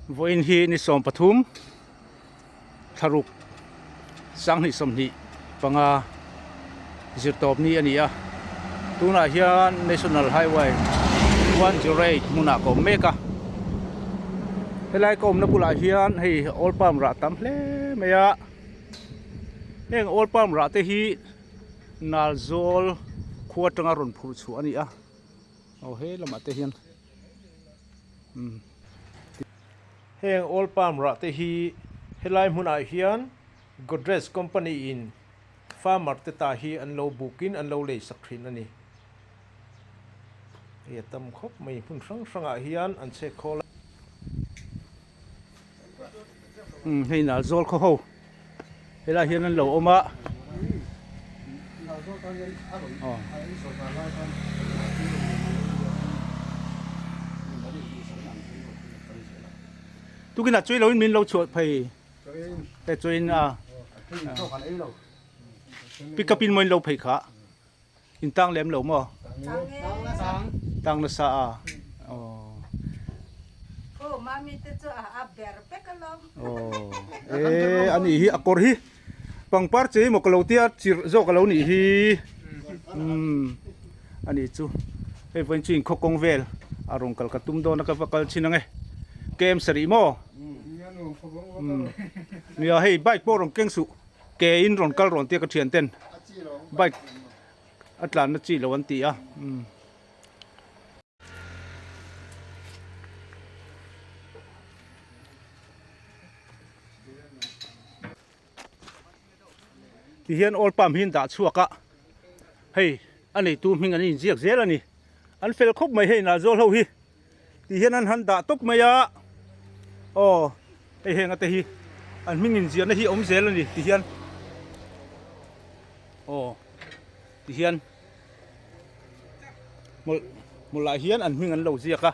Vawiin hi ni 13 thlaruk sanghnih 25 zirtawp ni a ni a, tunah hian National Highway 108 hmunah ka awm mek a, helai ka awmna bulah hian hei oil palm rah tam hle mai a, heng oil palm rah te hi Nalzawl khua atanga rawn phurh chhuah a ni a, aw he lamah te hian. Heng oil palm rah te hi helai hmunah hian Godrej company in farmer te ta hi an lo bukin an lo lei sak thin a ni. Hei a tam khawp mai hmun hrang hrangah hian an chhek khawl a. Hei Nalzawl khaw ho helai hian an lo awm a. Tukin ah chui loin min lo chhuah phei te chuin a pick up in maw in lo phei kha in tang lem lo maw tang nasa a aw e ani hi a kawr hi pangpar che emaw ka lo tia chirh zawk a lo nih hi umm ani chu hei vawiin chu inkhawk kawng vel a rawn kal ka tum dawn a ka va kal chhin ang e kem sarih maw umm nia hei bike pawh rawn keng suh. Ke in rawn kal rawn tia ka thian ten bike a tlan na chi lo an ti a umm. Ti hian oil palm hi an dah chhuak a hei a neitu hming an inziak zel a ni an fel khawp mai hei Nalzawl ho hi. Ti hian an han dah tawp mai a, aw hei heng ate hi an hming inziahna hi a awm zel a ni ti hian aw ti hian hmawlh hmawlh ah hian an hming an lo ziak a.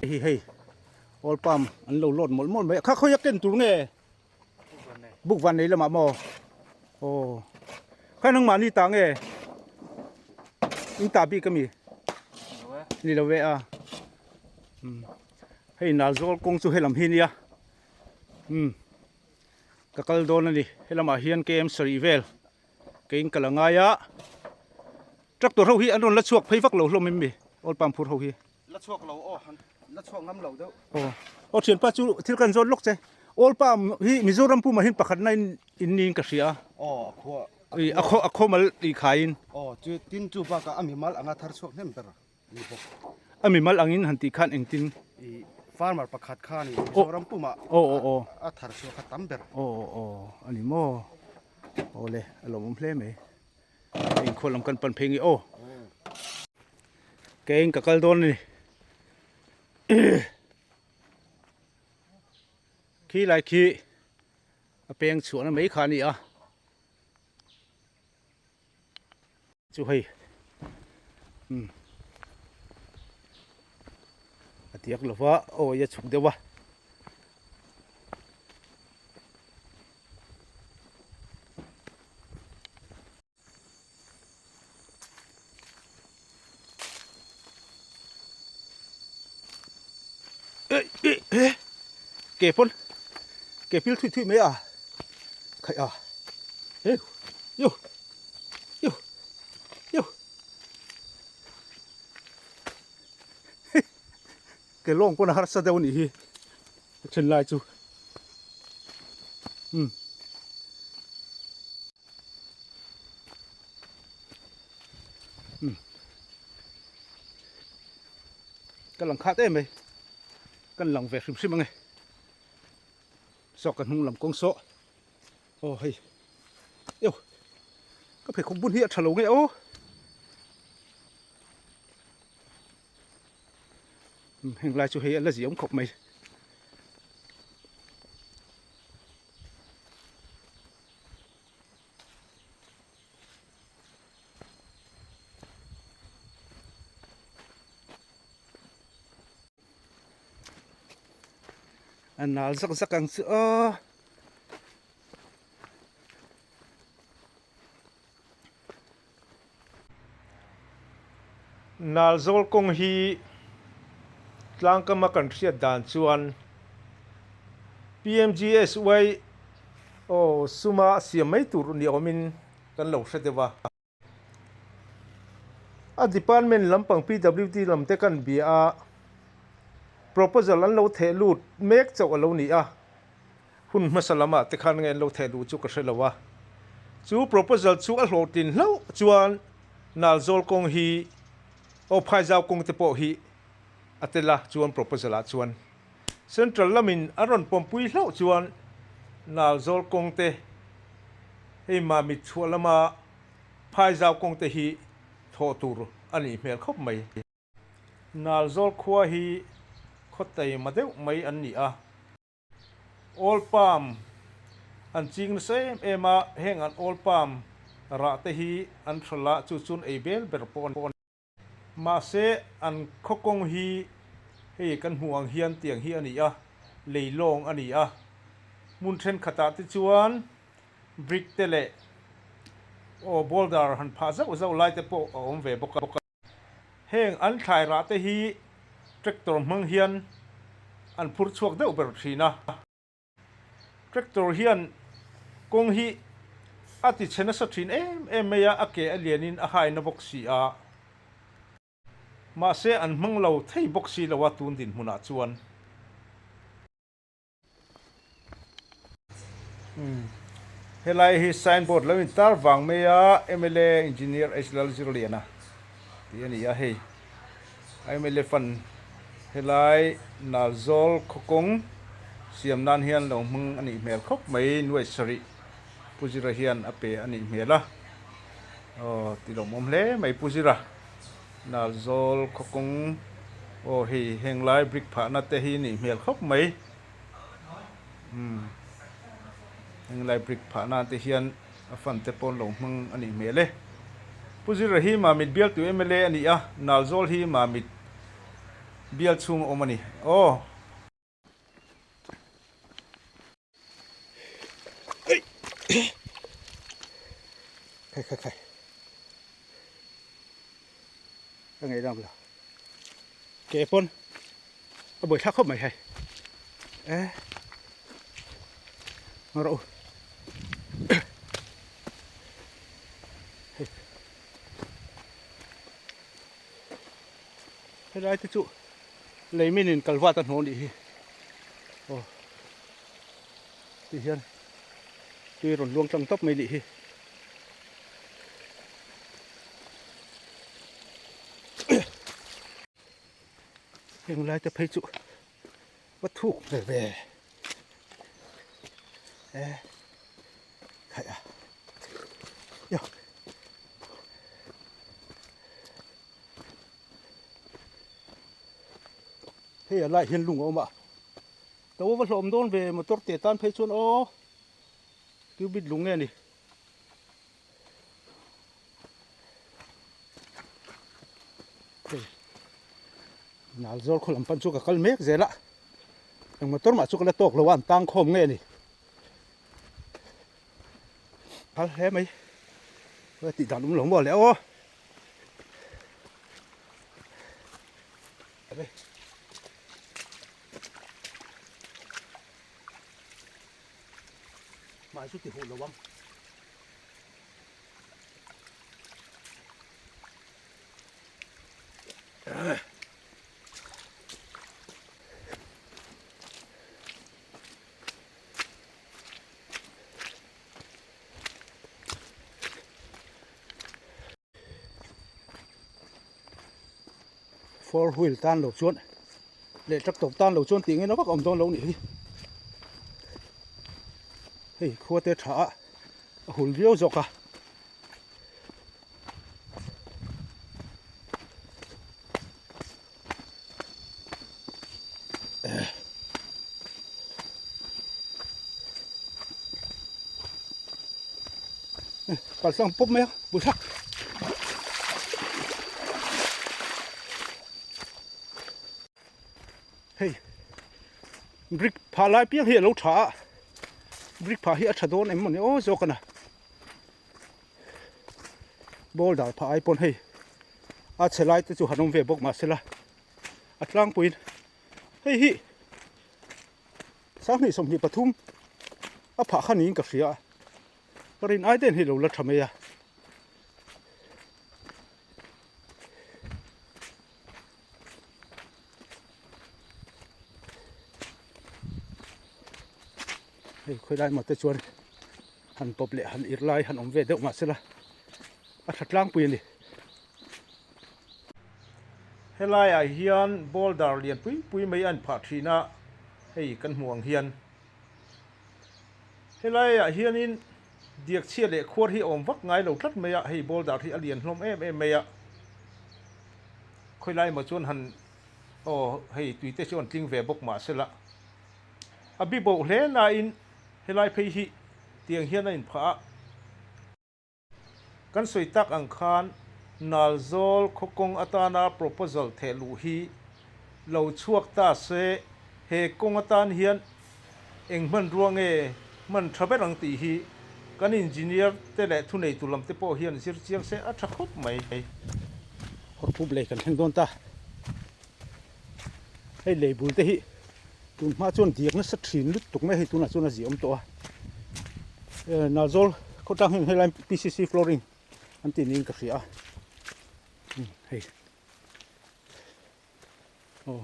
Hei hei oil palm an lo load mawlh mawlh mai a, kha khawi a ken tur nge? Buk van nei lamah maw? Aw. Kha nang mahni ta nge? In ta bik ami? Ni lo ve a. Um. Hei Nalzawl kawng chu helam hi nia. Um. Ka kal dawn ani. Helamah hian KM sarih vel keiin ka la ngai a. Tractor ho hi an rawn la chhuak phei vak lo hlawm em mi? Oil palm phur ho hi. La chhuak lo aw, la chhuak ngam lo deuh. Aw, aw thianpa chu thil kan zawt lawk che. Oil palm hi Mizoram pumah hian pakhatna in in niin ka hria a. Aw, a khua. I a khaw a khaw mal tih khaiin. Aw, chu tin chu bakah a mimal anga thar chhuak hnem ber ni bawk. A mimal angin han tih khan engtin? I farmer pakhat kha ni Mizoram pumah aw aw aw a thar chhuak kha tam ber. Aw aw aw a ni maw? Aw le, a lawmawm hle mai. Inkhawh lam kan pan phei nge aw. Keiin ka kal dawn a ni. Khi lai khi a peng chhuahna mai kha a ni a. Chu hei umm a tiak lova awi a chhuk deuh a. Ke pawn ke pil thui thui mai a khaih a heu yo yo yo ke lawng pawn a harsa deuh a nih hi a then lai chu umm. Ka lang khat em mai kan lang ve hrim hrim ange saw ka hnung lam kawng saw aw hei eo ka pheikhawk bun hi a tha lo nge aw heng lai chu hei a la ziah awm khawp mai. A nal zak zak ang chu aw. Nalzawl kawng hi tlangkama kan hriat dan chuan PMGSY aw suma siam mai tur ni awmin kan lo hre deuh a. A department lampang PWD lam te kan bia a, proposal an lo theh lut mek chauh a lo ni a, hun hmasa lamah te khan nge an lo theh luh chu ka hre lo a. Chu proposal chu a hlawhtlin hlauh chuan Nalzawl kawng hi aw Phaizau kawng te pawh hi a tel a, chuan proposal ah chuan Central lamin a rawn pawmpui hlauh chuan Nalzawl kawng te hei Mamit chhuah lama Phaizau kawng te hi thawh tur a nih hmel khawp mai. Nalzawl khua hi khaw taima deuh mai an ni a. Oil palm an ching nasa em em a, heng an oil palm rah te hi an hralh a, chu chuan ei bel ber pawh a ni. Mahse an khaw kawng hi hei kan hmuh ang hian tiang hi a ni a, lei lawng a ni a. Hmun thenkhatah te chuan brick te leh aw boulder han phah zauh zauh lai te pawh a awm ve bawk a. Heng an thlai rah te hi tractor hmang hian an phur chhuak deuh ber thin a. Tractor hian kawng hi a ti chhe nasa thin em em mai a, a ke a lianin a haina bawk si a. Mahse an hmang lo thei bawk si lo a tun dinhmunah chuan. Helai hi signboard lo in tar vang mai a mla engineer H Lalzirliana tih a ni a hei mla fund helai Nalzawl khawkawng siam nan hian lo hmang a nih hmel khawp mai nuai sarih Pu Zira hian a pe a nih hmel a aw ti lawmawm hle mai Pu Zira. Nalzawl khawkawng aw hei heng lai brick phahna te hi nih hmel khawp mai umm heng lai brick phahna te hian a fan te pawn lo hmang a nih hmel e. Pu Zira hi Mamit bialtu mla a ni a, Nalzawl hi Mamit bial chhung a awm a ni aw. Khai khai khai ka ngei dam lo ke pawn a buai thlak khawp mai hei e rawh u helai te chu lei min in kal vat a hnawh nih hi aw ti hian tui rawn luang tlang tawp mai nih hi heng lai te phei chu va thuk ve ve e khaih a yo Hei a laiah hian lung a awm a, to va hlawm dawn ve motor te tan phei chuan aw cubit lung nge ni. Hei Nalzawl khaw lam pan chu ka kal mek zel a, eng motor mah chu ka la tawk lo a an tang khawm nge ni. Phal hle mai, tih dan awm lo maw le aw. Hmai chu ti huh lo ang. Four wheel tan lo chuan leh tractor tan lo chuan tih ngei na vak a awm dawn lo nih hi hei khua te tha a a hul viau zawk a. Kaltlang pawp mai a bu thak. Hei brick phah lai piang hi a lo tha a brick phah hi a tha dawn em mawni aw zawk a na boulder phah ai pawn hei. A chhe lai te chu han awm ve bawk mahsela a tlangpuiin hei hi 20 23 a phah kha niin ka hria a, ka rin ai ten hei lo la tha mai a. Hei khawilai maw te chuan han pawp leh han ir lai han awm ve deuh mahsela a tha tlangpui a ni. Helaiah hian boulder lian pui pui mai a inphah thin a, hei kan hmuh ang hian. Helaiah hianin diak chhia leh khuar hi a awm vak ngai lo tlat mai a, hei boulder hi a lian hlawm em em mai a. Khawilai maw chuan han aw hei tuite chu an tling ve bawk mahsela a bi boh hle nain helai phei hi tiang hian a inphah a. Kan sawi tak ang khan Nalzawl khawkawng atana proposal theh luh hi lo chhuak ta se he kawng atan hian eng hmanrua nge hman tha ber ang tih hi kan engineer te leh thuneitu lam te pawh hian zir chiang se a tha khawp mai. Hawrpup lei kan thleng dawn ta. Hei lei bul te hi tun hma chuan diak nasa thin lutuk mai hei tunah chuan a ziah awm tawh a. Nalzawl khawtlang hian helai PCC flooring an tih niin ka hria a. Hei. Aw.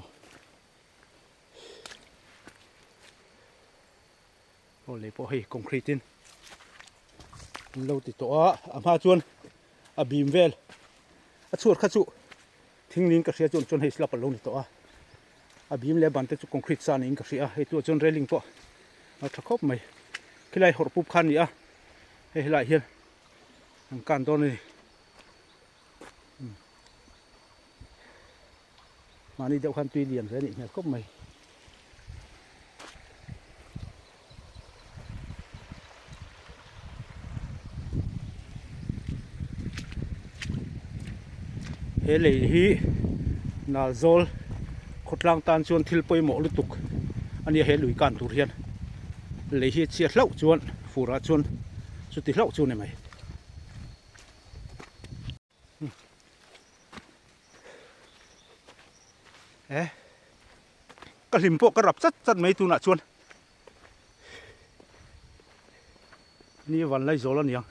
Aw lei pawh hei concrete in an lo ti tawh a a hma chuan a bim vel a chhuat kha chu thing niin ka hria chuan chuan hei slab a lo ni tawh a a bim leh ban te chu concrete sa niin ka hria a hei tuah chuan railing pawh a tha khawp mai khilai hawrh pup kha a ni a hei helaiah hian an kan dawn a ni. Mahni deuh khan tui lian ve a nih hmel khawp mai. He lei hi Nalzawl khawtlang tan chuan thil pawimawh lutuk a nia he lui kan tur hian lei hi a chhiat hlauh chuan furah chuan chuti hlauh chu a ni mai. Eh ka hlim pawh ka rap chat chat mai tunah chuan ni van lai zawl aniang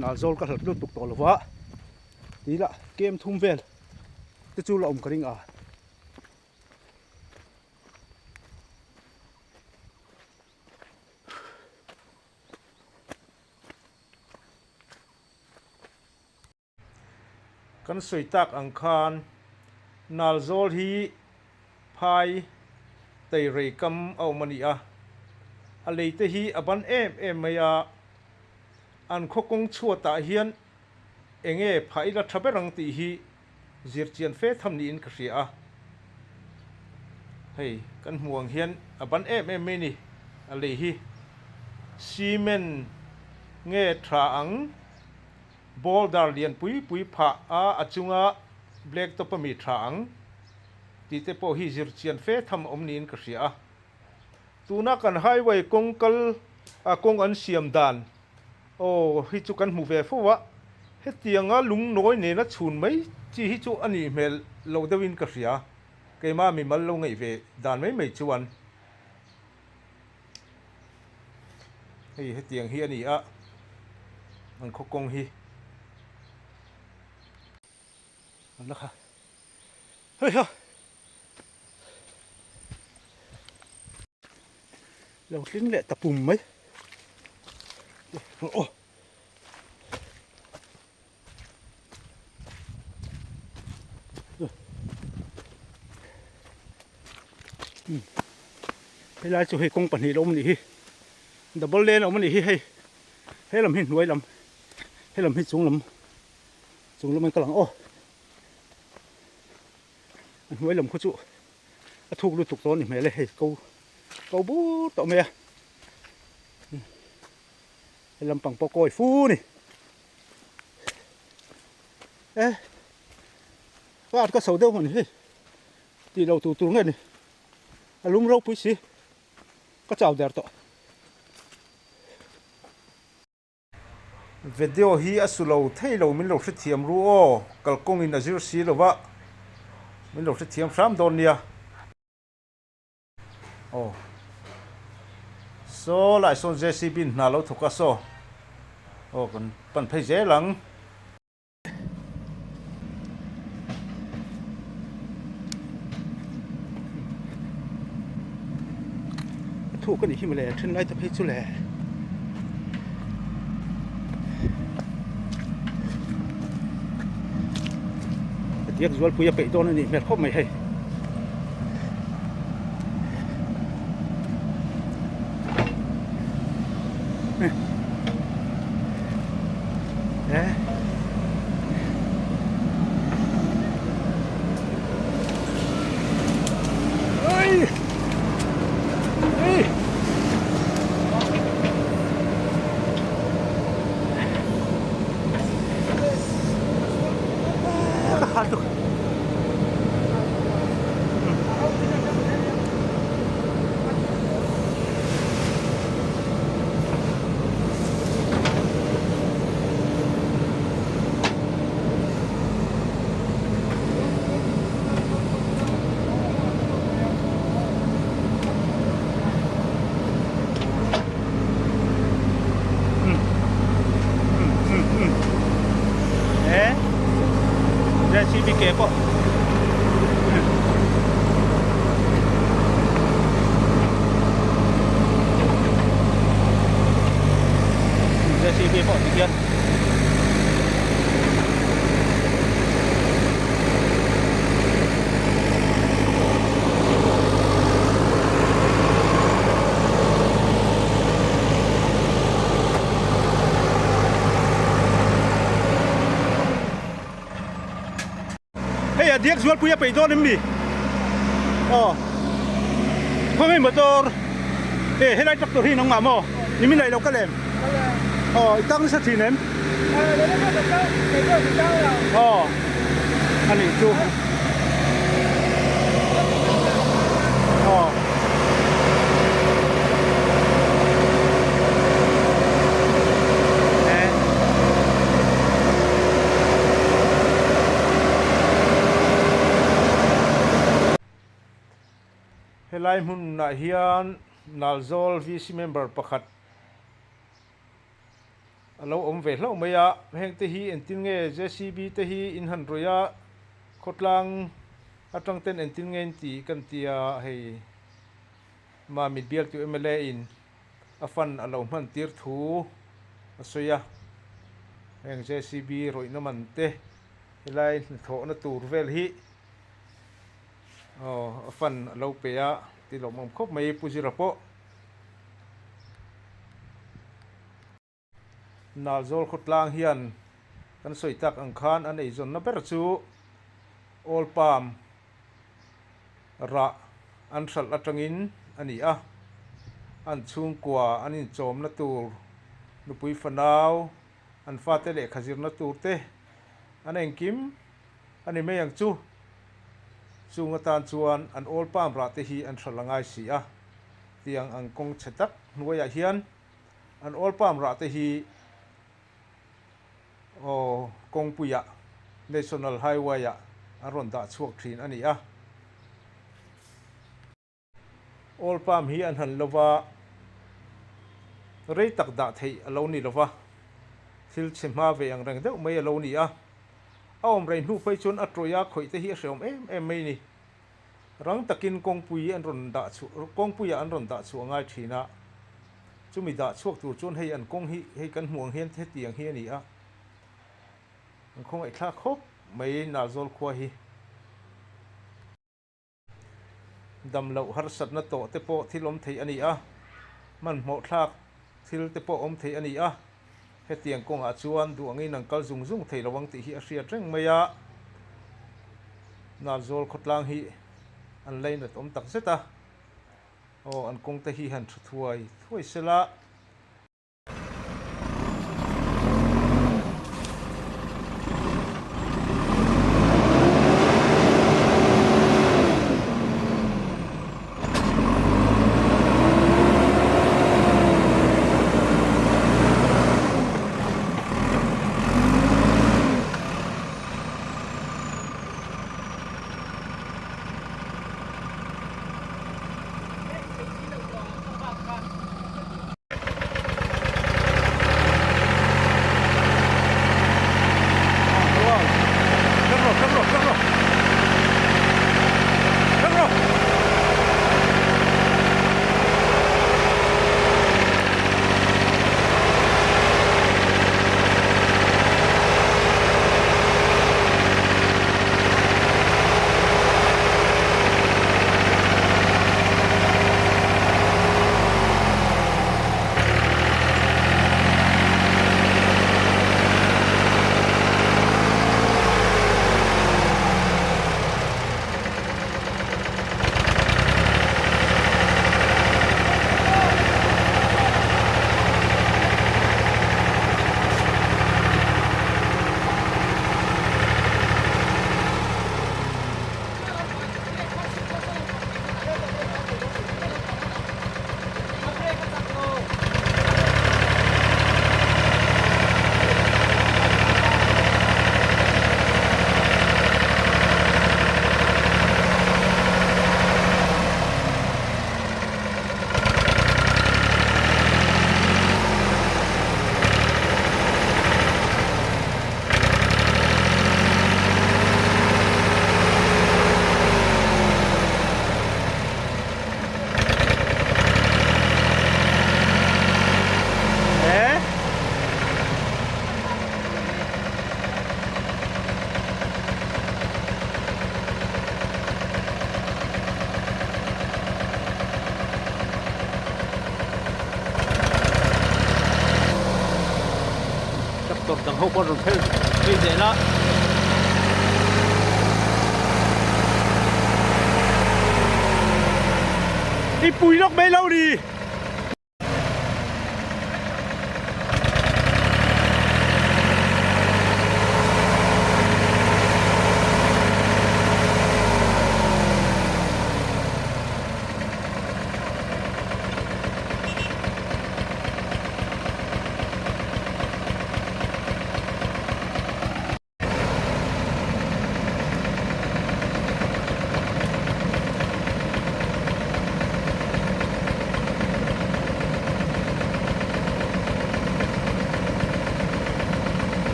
nal zawl ka hlat lutuk tawh lova tih lah kem thum vel te chu la awm ka ring a. Kan sawi tak ang khan Nalzawl hi phai teirei kam a awm a ni a, a lei te hi a ban em em mai a, an khaw kawng chhuatah hian enge phah ila tha ber ang tih hi zirchian fe tham niin ka hria a, hei kan hmuh ang hian a ban em em mai ni, a lei hi cement nge tha ang boulder lian pui pui phah a a chunga black top ami tha ang tih te pawh hi zirchian fe tham awm niin ka hria a, tuna kan highway kawng kal a kawng an siam dan Aw, hi chu kan hmu ve fo a, hetianga lungnawi nena chhun mai chi hi chu a nih hmel lo deuhin ka hria, keimah mimal lo ngaih ve dan mai mai chuan hei hetiang hi a ni a, an khaw kawng hi. An la kha hei ha. Lo tling leh ta pum mai. Aw. Helai chu hei kawng pahnih la awm anih hi. Double lane a awm anih hi hei. He lam hi hnuai lam. He lam hi chung lam. Chung lam an kal ang aw. A hnuai lam khu chu a thuk lutuk tawh a ni hmel e hei ko ko bur tawh mai a he lampang pawh kawi fu a ni e ka ka chho deuh hman hi tih loh tur tur nge ni a lum ropui si ka chau der tawh. Video hi a su lo thei lo min lo hrethiam ru aw, kalkawngin a zir si lo va, min lo hrethiam hram dawn nia. Aw saw lai sawn JCB in hna lo thawk a saw aw kan pan phei zel ang. A thuk a nih hi mawle then lai te phei chu le. A diak zualpui a peih dawn a nih hmel khawp mai hei. JCB ke pawh JCB pawh ti hian Hei a diak zualpui a peih dawn em ni? Aw khawnge motor e helai tractor hi an awm ngah maw? Ni min laih loh ka lem? Aw i tang nasa thin em? Aw a nih chu aw. Helai hmunah hian Nalzawl VC member pakhat a lo awm ve hlauh mai a, hengte hi entin nge JCB te hi in han rawih a, khawtlang atang ten entin nge in tih kan tia hei Mamit bialtu mla in a fund a lo hman tir thu a sawi a, heng JCB rawihna man te helai hnathawhna tur vel hi aw a fund a lo pe a ti lawmawm khawp mai Pu Zira pawh. Nalzawl khawtlang hian kan sawi tak ang khan an eizawnna ber chu Oil Palm rah an hralh atangin a ni a, an chhungkua an inchawmna tur nupui fanau an fate lehkha zirna tur te an engkim a ni mai ang chu. Chung atan chuan an Oil Palm rah te hi an hralh a ngai si a, tiang ang kawng chhe tak hnuaiah hian An oil palm rah te hi aw kawngpuiah National Highway ah an rawn dah chhuak thin a ni a. Oil palm hi an han lova rei tak dah theih a lo ni lova, thil chhe hma ve ang reng deuh mai a lo ni a. A awm rei hnu phei chuan a tawih a khawih te hi a hrehawm em em mai ni. Rang takin kawngpui an rawn dah chhuah kawngpuiah an rawn dah chhuah ngai thin a, chumi dah chhuak tur chuan hei an kawng hi hei kan hmuh ang hian hetiang hi a ni a, an khawngaihthlak khawp mai Nalzawl khua hi. Damloh harsatna tawh te pawh thil awm thei a ni a, hmanhmawh thlak thil te pawh awm thei a ni a, hetiang kawngah chuan duh angin an kal zung zung thei lo ang tih hi a hriat reng mai a, Nalzawl khawtlang hi an lainat awm tak zet a, aw an kawng te hi han tha thuai thuai sela. ho pawh an rawn phel phei zel a. I pui lawk mai lo ni.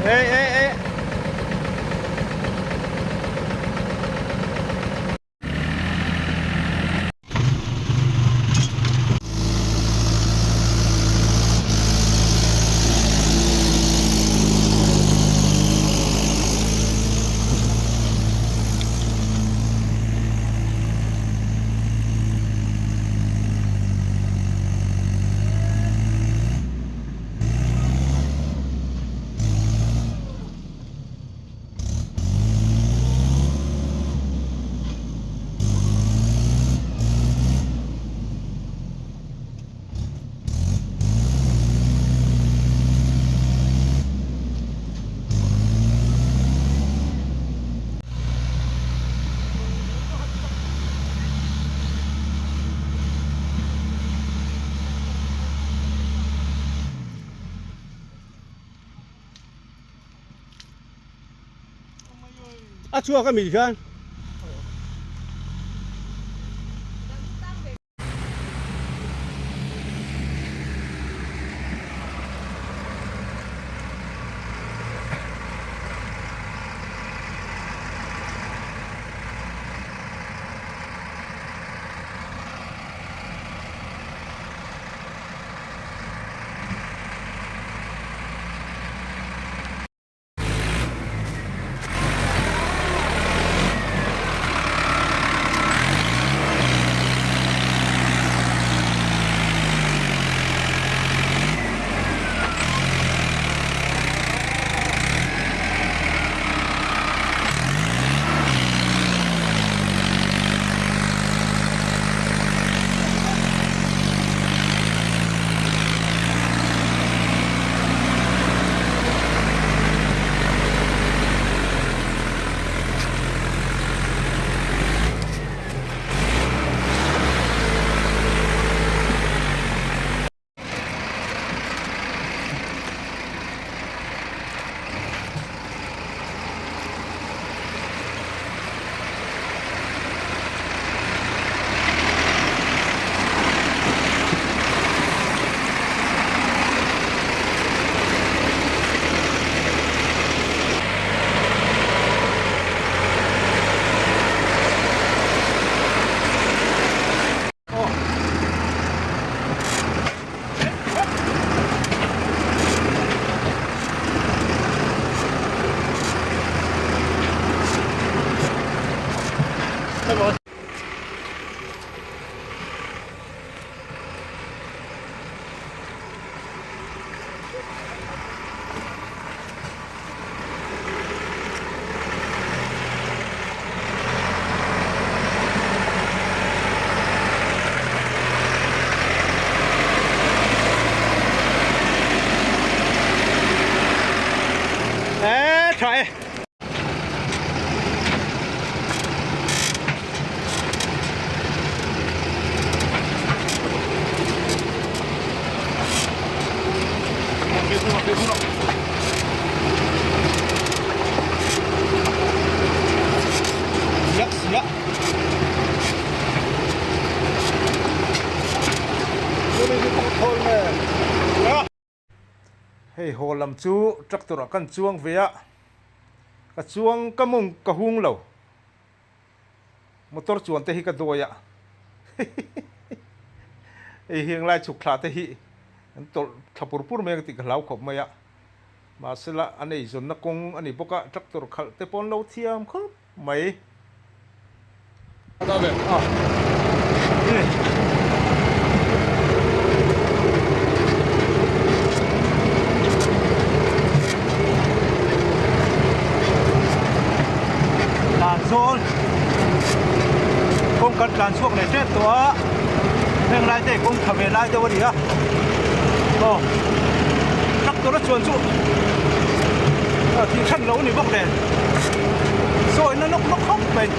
Ê ê ê. A chhuak a mi hian. Tha e. Hei haw lam chu tractor ah kan chuang ve a, ka chuang ka mawng ka hung lo, motor chuan te hi ka dawi a, hei heng lai chhuk thla te hi an tawlh thla pur pur mai ang tih ka hlau khawp mai a, mahsela an eizawnna kawng a ni bawk a, tractor khalh te pawh an lo thiam khawp mai. Langzawl kawng kan tlan chhuak leh tep tawh a heng lai te kawng tha ve lai deuh a ni a aw tractor a chuan chu a tih hran lo a ni bawk nen sawi na nawk nawk khawp mai.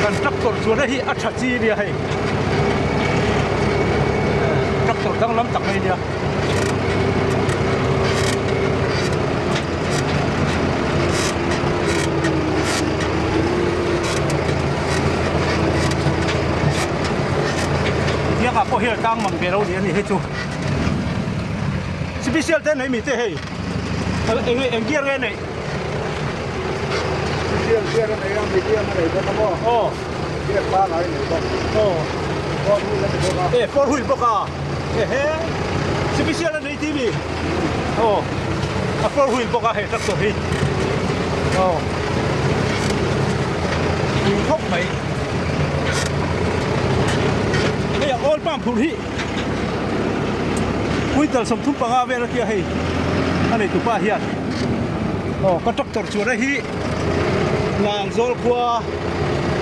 Kan tractor chuan hi a tha chi nia hei tractor danglam tak mai nia. Biakah pawh hian tang mang ve lo ni a ni hei chu special te nei mi te hei eng eng gear nge nei special gear a nei a medium a nei bawk a maw aw gear pangai a nei bawk aw four wheel a ni bawk a e four wheel bawk a ehe special a nei tih mi aw a four wheel bawk a hei tractor hi aw pui khawp mai hei a oil pump phurh hi quintal 35 vel a tia hei a nei tupa hian aw ka tractor chuan a hi Langzawl khua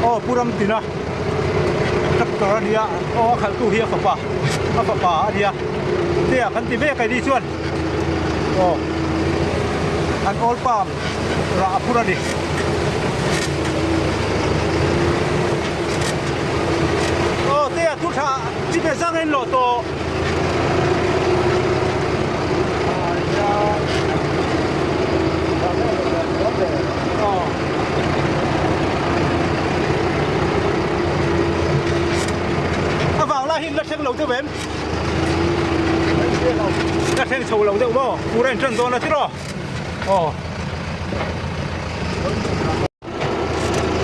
aw Pu Ramtina tractor a nia aw a khalhtu hi a fapa a fapa a nia te ah kan ti vek a ni chuan aw an oil palm rah a phur a ni. Aw te ah thu tha chi ve zang en lawh tawh. A vang lai hi la thleng lo deuh em? La thleng chho lo deuh maw? Fur a inṭan dawn a tiraw? Aw.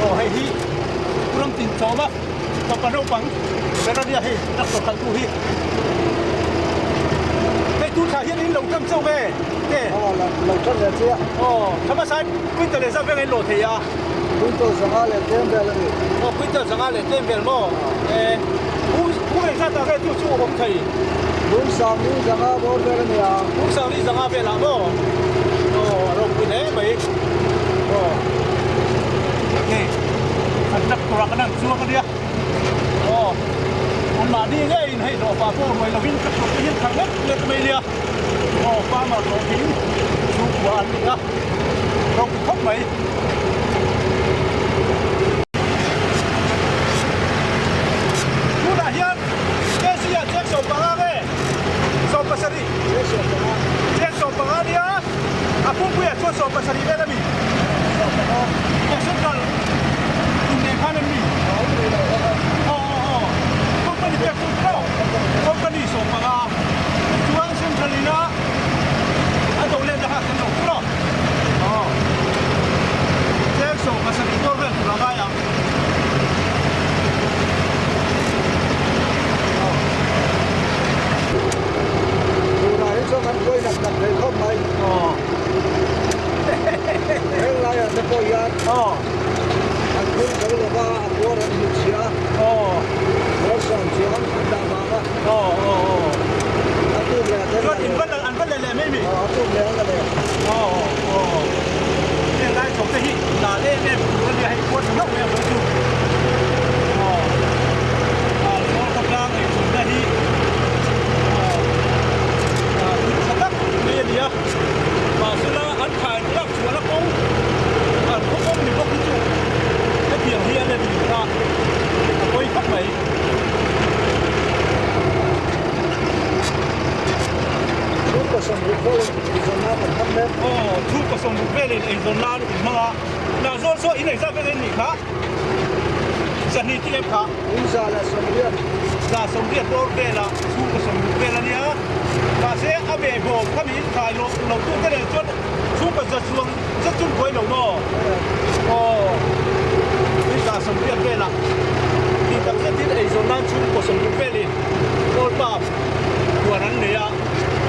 Aw hei hi ram tin chawm a fapa naupang ber a nia hei doctor khaltu hi hei tu thla hian in lo ṭam chauh ve te aw lo ṭam ve chiah aw tha hmasa in quintal leh zat veng in lawh thei a quintal zanga leh tlem vel a ni aw quintal zanga leh tlem vel maw e pu pu eng zat ah nge chu chu a awm thei Lung sangli zanga bawr vel a nia. Lung sangli zanga velah maw? Aw a ropui hle mai. Aw hei an tractor ah kan han chuang a nia. Aw anmahni ngeiin hei hlawhfa pawh ruai lovin tractor te hian khalh lek lek mai nia. Aw farmer hlawhtling chhungkua an ni a, ropui khawp mai. Tunah hian KC ah cheng 15 nge 17 cheng 15 nia a pumpuiah chuan 17 vel a mi e central tum nen khan an mi aw aw aw company pek chu tawh company 15 chuan central ina a do let na kha kan lo tawh aw cheng 17 dawn vel tur a ngai ang. Tunah hi chuan kan buai nak nak thei khawp mai. Heng laiah te pawh hian an phur zo lo va, a kuar an hmu chhia a, Ralsam chuan an dah vang a. A tum leh a then Chuan in va an va leh leh mai mi? A tum leh an la leh. Heng lai chho te hi la em em tur a nia hei khuan tha hlauh mai a pawn chu. Aw Aizawl khawtlang ei chhunna hi aw thil tha tak mai a ni a, mahsela an thlai lak chhuah la kawng an khaw kawng ni bawk hi chu hetiang hi a la ni a, a pawi khawp mai. Chhungkaw sawmruk vel eizawn nan kan hmang mek. Aw, chhungkaw sawmruk velin eizawn nan in hmang a, nah zawn saw in eizat vel en nih kha, zahnih tih em kha? In za leh sawmriat. Za sawmriat bawr vela chhungkaw sawmruk vel a nia, mahse a ve bawm kha mi in thlai lo lo tu te nen chuan chhungkaw za chuang za chung buai lo maw? Aw, in za sawmriat vela tih tak zetin eizawn nan chhungkaw sawmruk velin Paul Pump huan an nei a,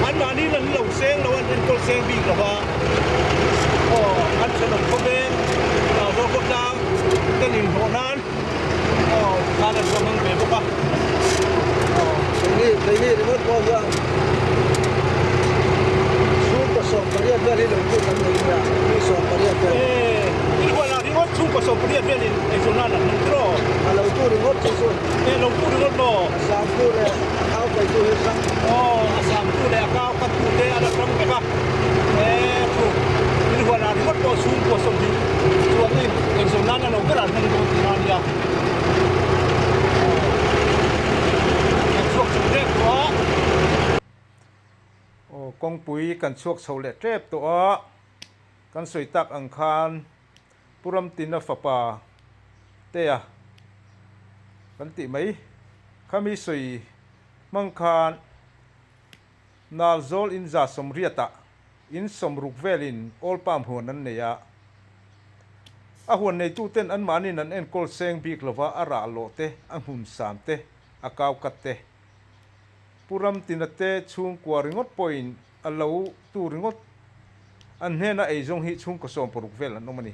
anmahni an lo seng lo, an enkawl seng bik. bik lo va, aw an thenawm khawveng Nalzawl khawtlang ten inhlawh nan aw tikhan an lo hmang ve bawk a. Aw keini keini ringawt pawh hian chhungkaw 18 vel hi lo tu kan nei nia mi 18 vel. E inhual ah ringawt chhungkaw 18 velin eizawn nan an hmang tiraw? A lo tu ringawt chu chu. E lo tu ringawt maw? A sangtu leh a kau kaitu hi hrang. Aw a sangtu leh a kau kattu te a la hrang vek a. E thu inhual ah ringawt pawh chhungkaw 20 chuangin eizawn nan a lo ber ah an hmang dawn tihna a nia. Aw kawngpui kan chhuak chho leh tep tawh a, kan sawi tak ang khan Pu Ramtina fapa Tea kan tih mai khami sawi hmang khan Nalzawl in 180 ah in 60 velin Old Palm huan an nei a. A huan neituten anmahniin an enkawl seng bik lova a rah lawh te, a hmun sam te, a kau kat te. Pu Ramtina te chhungkua ringawt pawhin a lo tu ringawt an hnena eizawng hi chhungkaw 60 vel an awm a ni.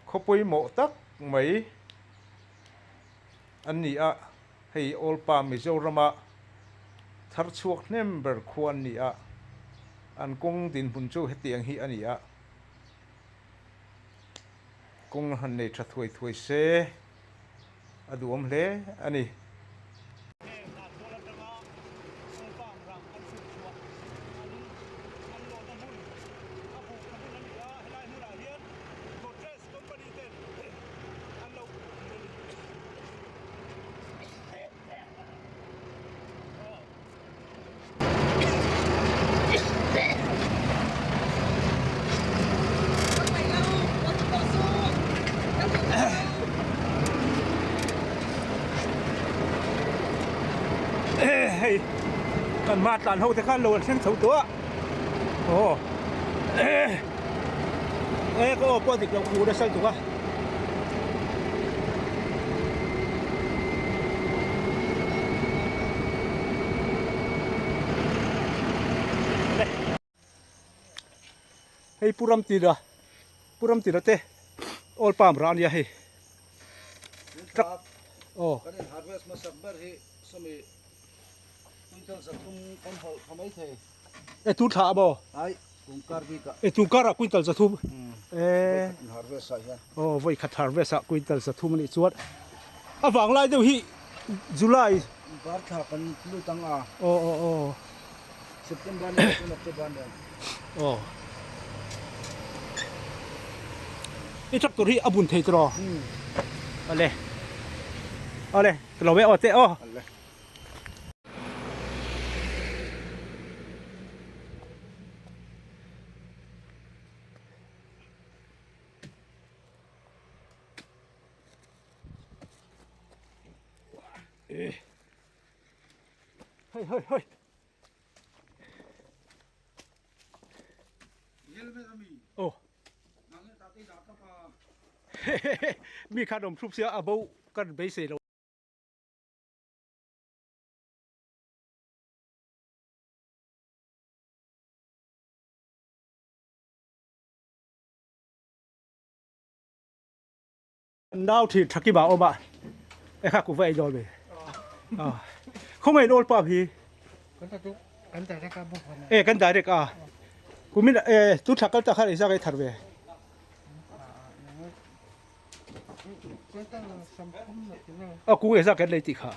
Khaw pawimawh tak mai an ni a, hei Old Palm Mizorama thar chhuak hnem ber khua an ni a, an kawng dinhmun chu hetiang hi a ni a, kawng han nei tha thuai thuai se a duhawm hle a ni. Heng dan pawl atanga Old Palm ram an chhun chhuah an an lawhna hmun a bukna hmun a ni a, helai hmunah hian Godrej Company ten an lo buk thin a ni. Hei kan hma tlan ho te khan lo an thleng chho tawh a aw e ka aw pawh a dik loh khur nasa lutuk a. Hei Pu Ramtira Pu Ramtira te Old Palm rah a nia hei. Truck aw. Kan in harvest hmasak ber hi sawmi quintal 300 kan hawlh tha mai thei. E tu thla a maw? Ai kum kar bik ah. E tu kar ah quintal 300. E voikhat in harvest ah hian. Aw voikhat harvest ah quintal 300 a nih chuan a vang lai deuh hi July. Bar thla kan lut ang a. Aw aw aw. September nen chuan October nen. Aw. I tractor hi a bun thei tiraw? Awle. Awle, ka lo ve aw te aw. Awle. Hei hei hei. Oh. Mi khan awm thup sia a bo kan beisei lo. Nau thin thaki ba awm a e kha ku va ei dawn ve khawngaih in old pump hi e kan direct a kumin e tu thla kal ta khan ei zak ei thar ve a kung ei zak kan lei tih kha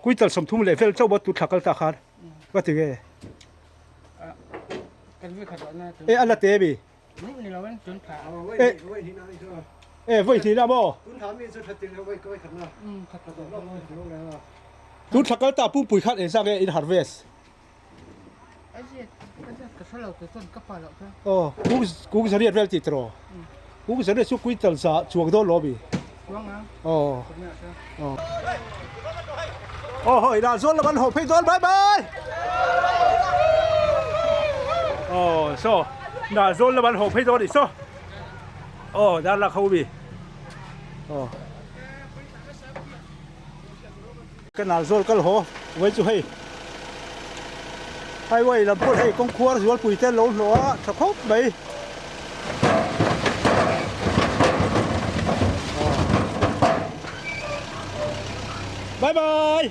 Quintal 30 leh vel chauh bawt tu thla kal ta khan ka ti nge e a la te mi e voi hnih na maw tun thla kal ta pumpui khan engzah nge in harvest aw kung zariat vel tih tiraw kung zariat chu quintal za chuang dawn lo ami aw aw hawi dah zawn lam an haw phei dawn bye bye aw saw dah zawn lam an haw phei dawn anih saw aw dar lak ho mi aw Ka nal zawl kal haw vai chu hei. Highway lam pawh hei kawng khuar zualpui te an lo hlawh a tha khawp mai. Bye bye.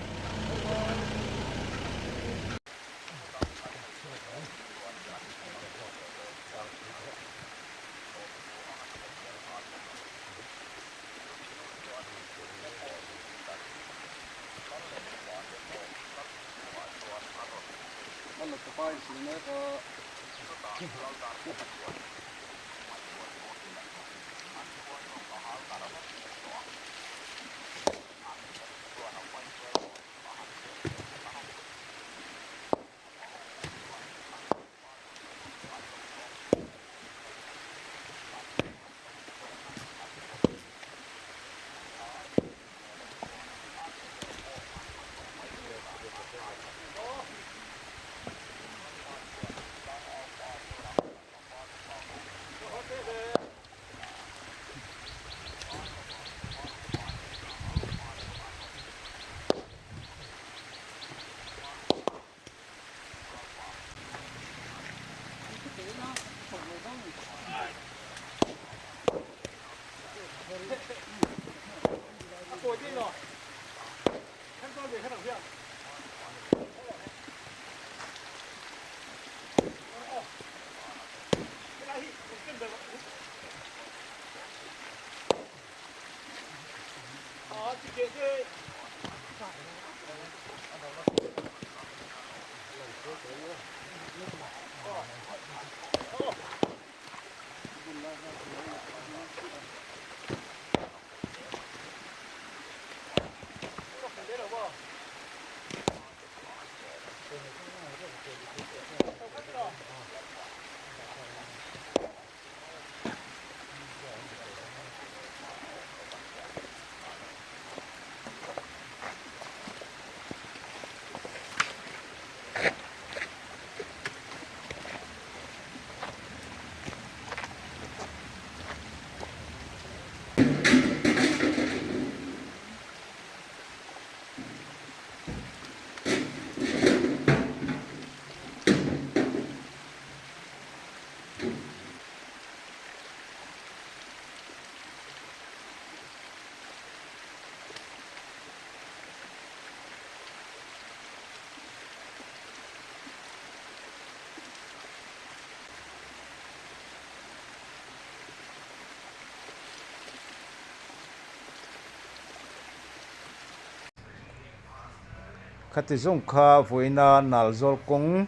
Khati zawng kha vawiina Nalzawl kawng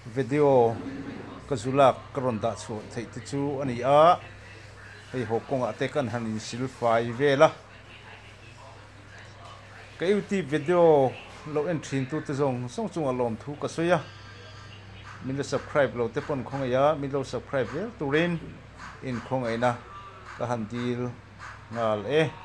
video ka zu lak ka rawn dah chhuah theih te chu a ni a, hei haw kawngah te kan han insil fai vel a. Ka youtube video lo en thin tu te zawng zawng chungah lawmthu ka sawi a, min lo subscribe lo te pawn khawngaih a, min lo subscribe zel turin inkhawngaihna ka han dil nghal e.